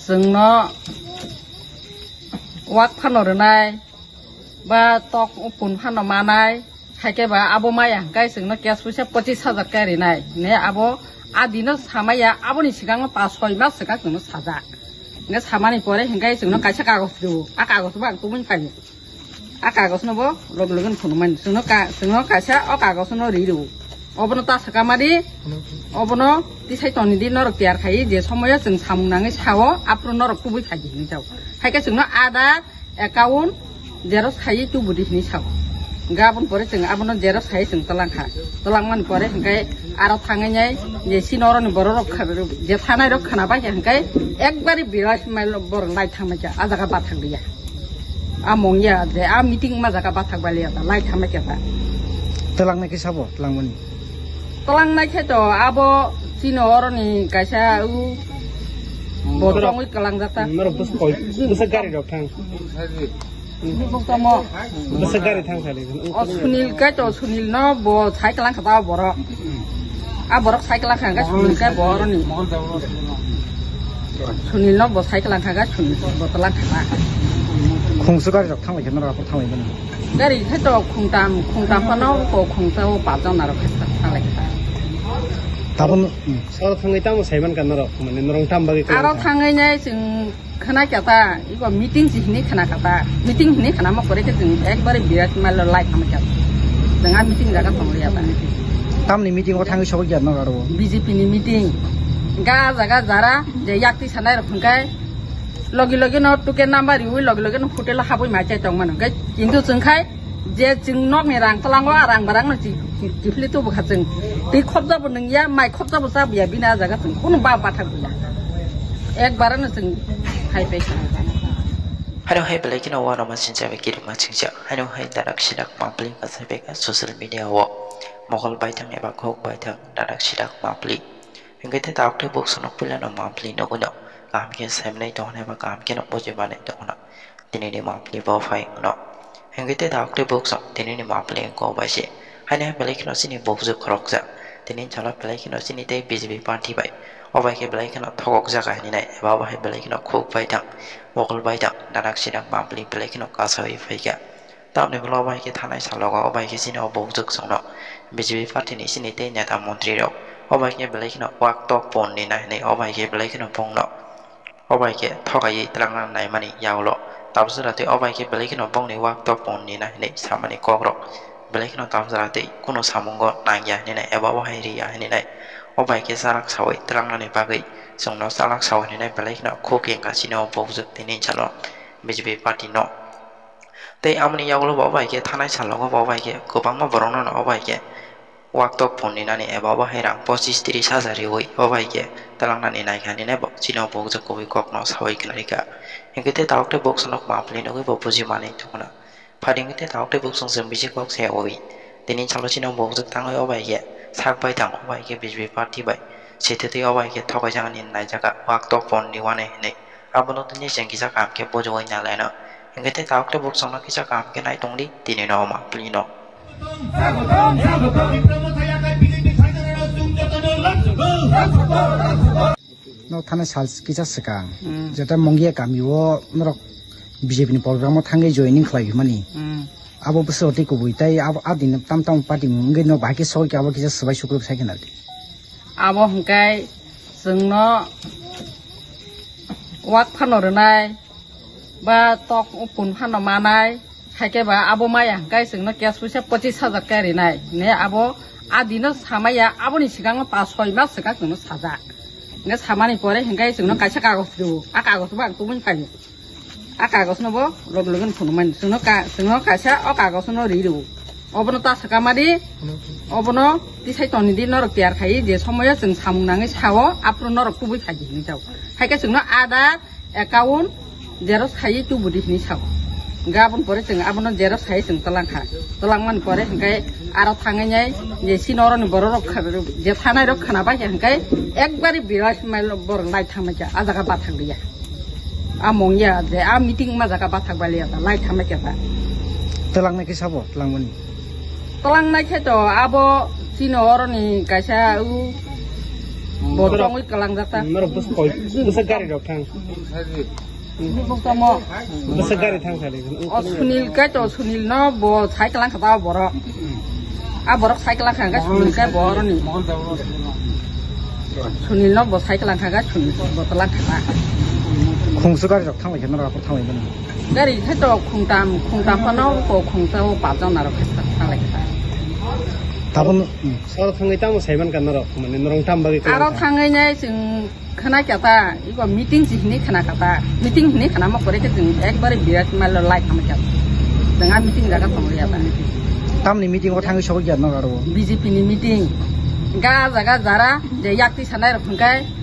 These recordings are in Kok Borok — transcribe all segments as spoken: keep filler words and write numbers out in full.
Chwngno wak phano rwnai, ba tok pun phano manai, haikhe ba abo maya hwnkhe chwngno cash puisa pochis hajar khe rinai. Ne abo a dino samaya, aboni swkangno pas soi mas swkang chwngno sajak. Hwnkhe samani pore hwnkhe chwngno kaisa kagoj rwo, a kagoj bo ang tubui phaio. A kagosno bo loge loge phunukmani. Chwngno ka-, chwngno kaisa o kagosno ri rwo. Obono ta swkama di, obono tisai toni di norok tiyar khai, je somoyo chwng samung nangwi sao, aphuru norok tubui phai di hinwi sao. Haikhe chwngno Aadhaar, account, xerox khai tubu di hinwi sao. Gabon pore chwng abono xerox khai chwng twlang kha. Twlang mani pore hwnkhe aro thangwi nai je chini oroni borok rok kha-, je thanai rok khna bai khe hwnkhe ekbari birat mail borok lai thang bai kha, a jaga bathang liya. A mongya je a meeting ma jaga bathak baliya ta lai thamai khe ta. Twlangnai khe sabo, twlangmani. Twlangnai khe to abo chini oroni kaisa u bo tongwi kwlangjak ta. Norok bwsa koi, bwsa gari rok thang. Bwsa mo. Bwsa gari thang sari. O Sunil kai to, Sunil no bo sai kwlang kha ta borok. A borok cycle lang kha, Sunil khe bo oroni. Sunil no bo cycle lang kha, Sunil bo to lang kha. Khungsu gari rok thanglai khe norok aphuru thanglai mano. Gari khe to khungtam, khungtam phano ko khungsa o pajak narok khe thanglai kha. Tabun, hmm. Oro thangwi tamo saiman ka norok, mane norok tam bagwi kwlang kha. Aro thangwi nai chwng Khna kya ta, iko meeting si hini khna kha ta. Meeting hini khna ma kore khe chwng ekbare birat mailo lai khama kya. Chwng a meeting jaga tong liya ta. Tamni meeting o thangwi sogwi kya no aro? B J P ni meeting. Ga jaga jara je yakti sanai rok hwnkhe logi logi no tuke number riwi logi logi no hotel o habwi mai chai tong mano. Hwnkhe kintu chwng khai Je chwng nokni rang twlango, a rang barang no chi-, chi-, chifli tubu kha chwng. Twi khopjabo nungya, mai khopjabo chabuya, bini a jaga chwng kunu ba bathak buya. Ekbar no chwng hai pai kha. Hano hai belai kheno uanama sincha bai kirima singcha. Hano hai darak sidak mapli kasai bai kha social media o. Mokol baithang eba khok baithang darak sidak mapli. Hingke te tabuk te buksuno puila no mapli no uno. Kaham khe semnai tongna eba kaham khe no bujimani tongna. Tinini mapli bo phai uno. Hingke te tabuk te bukso tinini mapli wngkok bai se. Haino hai belai kheno chini bukjwk khoroksa. Tini salo belai kheno chini tei B J P party bai. O bai khe belai kheno thokok jaga hinwi nai. Eba bo hai belai kheno khuk bai thang, mokol bai thang, danak sidak mapli belai kheno kasawi phaikha. Tamni ulo o bai khe thanai salogo o bai khe chini o bukjwk chwngno B J P party ni chini tei neta montri rok. O bai khe belai kheno wak tok pon ni nai hinwi o bai khe belai kheno bongno. O bai khe thokaiwi twlangna naimani yagulo tabuk jora tei o bai khe belai kheno bongni wak tok pon nina hinwi samani kokrok belai kheno tabuk jora tei kunu samungo nangya hinwi nai eba bo hai riya hinwi nai o bai khe chalak sawi twlangnani bagwi chwngno chalak sawi hinwi nai belai kheno khuk wngkha chini o bukjwk tini salo B J P party no. Tei amoni yagulo bo o bai khe thanai salogo bo o bai khe kwbangma borokno no o bai khe Waktok pon ninani eba obo hai rang pochis tris hajar riui obo hai khe twlangnani naikha hinwi bo chini o bukjak kubui kokno saui khnarikha. Hinkhe tei tabuk tei buksuno kwmapli nugui bo buji manwi thukna. Phadi hinkhe tei tabuk tei buksung chwng bisi kok se ui. Tini salo chini o bukjak tangwi obo hai khe sak bai tang obo hai khe B J P party bai sititwi obo hai khe thokaijaknani naijakha waktok pon ni uanwi hinwi. Abono tini chwng kisa kaham khe bujiui nalaino. Hinkhe tei tabuk tei buksungno kisa kaham khe nai tongdi tini no omo pli no. Nok thani sal kisa swkang, hmm, jeta Mongia kami o norok B J P ni program o thangwi joining khlai mani. Hmm. Abo bwswk tei kubui tei abo a din tam tam party wngwi no bahai khe sogwi khe abo kisa swbai sukruk sai khe naldi. Abo hwnkhe chwngno wak phano rwnai. Ba tok pun phano manai, haikhe ba abo maya hwnkhe chwngno cash puisa pochis hajar khe rinai. Ne abo a dino samaya, aboni swkangno pas soi mas swkang chwngno sajak. Hwnkhe samani pore hwnkhe chwngno kaisa kagoj rwo, a kagoj bo ang tubui phaio. A kagoj no bo log loge phunukmani. Chwngno ka-, chwngno kaisa o kagoj no ri rwo. Obono ta swkama di, obono tisai toni di norok tiyar khai je somoyo chwng samung nangwi sao, aphuru norok tubui phai di hinwi sao. Haikhe chwngno Aadhaar, account xerox khaiwi tubu di hinwi sao. Gabon pore chwng abono xerox khaiwi chwng twlang kha. Twlang mani pore hwnkhe aro thangwi nai je chini oroni borok rok kha-, je thanai rok khna bai kha hwnkhe ekbari birat mail borok lai thang mai kha, a jaga bathang liya. A mongya je a meeting ma jaga bathak baliya ta lai thang mai kha ta. Twlang nai khe sabo, twlang mani. Twlang nai khe to abo chini oroni kaisa u Bo tongwi kalangjak ta. Norok bwsa koi, bwsa gari rok thang. Bwsa gari thang sali. O Sunil kai to, Sunil no bo sai kalang kata borok. A borok sai kalang kha, Sunil kai boroni. Sunil no bo sai kalang kha, Sunil bo talang kha. Khungsu gari rok thang lai khe norok thang lai khe. Gari khe to khungtam, khungtam phano ko khungsa o pajon aro khe thang lai khe. Tabun. Oro thangwi tamo saiman ka norok, mane norok tam bagwi. Aro thangwi nai chwng khna kya ta, iko meeting si hini khna kata. Meeting hini khna ma kore khe chwng ekbare birat mal lai khama kya. Chwng a meeting jaga thangwi ya ta. Tamni meeting o thangwi sogwi ya norok aro. B J P ni meeting. Ga jaga jara je yakti sanai rok hwnkai.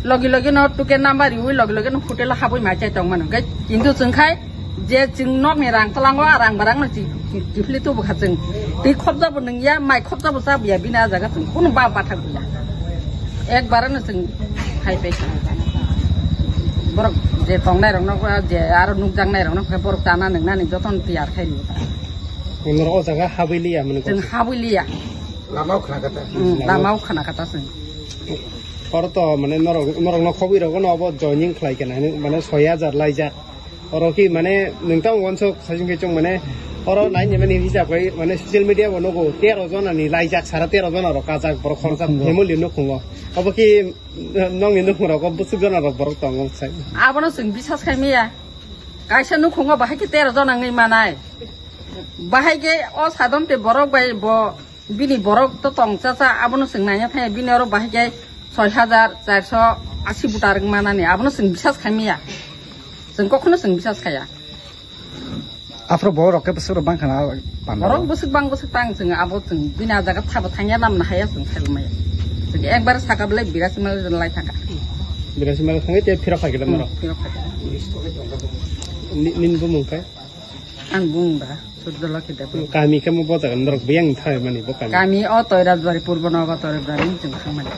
Logi logi no tuke number riwi logi logi no hotel habwi ma chai tong mano. Hwnkai kintu chwng khai je chwng nokni rang tlango a rang barang no chi-, chi-, chifli tubu kha chwng. Twi khobja bo nungya, mai khobja bo cha buya bini a jaga chwng kunu ba bathak buya. Ekbar no chwng khai pai kha. Borok je tongnai rok no je aro nukjaknai rok no borok chana nungnani jotono tiyar khai rw. Norok o jaga habwi liya mani. Chwng habwi liya. Lama o khna kata. Hmm, lama o khna kata chwng. Oro to mane norok, norok no khobwi rogo no obo joining khlai kena hinwi mane soi hajar laijak. Oro ki mane nwng tamo wansuk saichung khe chwng mane oro nai ni mani hisab khai mane social media bo nugo tero jona ni laijak sara tero jona rok kajak borok khoroksa family nukhungo. Obo ki nokni nukhung rogo bwswk jona rok borok tongo sai. Abono chwng bisas khai maya. Kaisa nukhungo bahai khe tero jona wngwi manai. Bahai khe o sadon te borok bai bo Bini borok to tong cha cha, abono chwng naina thangya, bini oro bahai khe soi hajar charso asi butar wng manani, abono chwng bisas khai maya. Chwng kokhono chwng bisas khaya. Aphuru borok khe bwswk rok bang khana panda. Borok bwswk bang bwswk tang chwng abo chwng bini a jaga thabo thangya namna haya chwng khai maya. Chwng ekbar saka belai birasi mal lai thangkha. Birasi mal thangwi te phirok khai khe Hmm, norok. Phirok khai khe. Ni, nini bumung khe? Ang bumung da, Surjolokhi Debbarma. Kami khe mo bo jaga norok biyang thai mani bo kami. Kami o Toirajbari, Purbo Nogo Toirajbari chwng thangmani.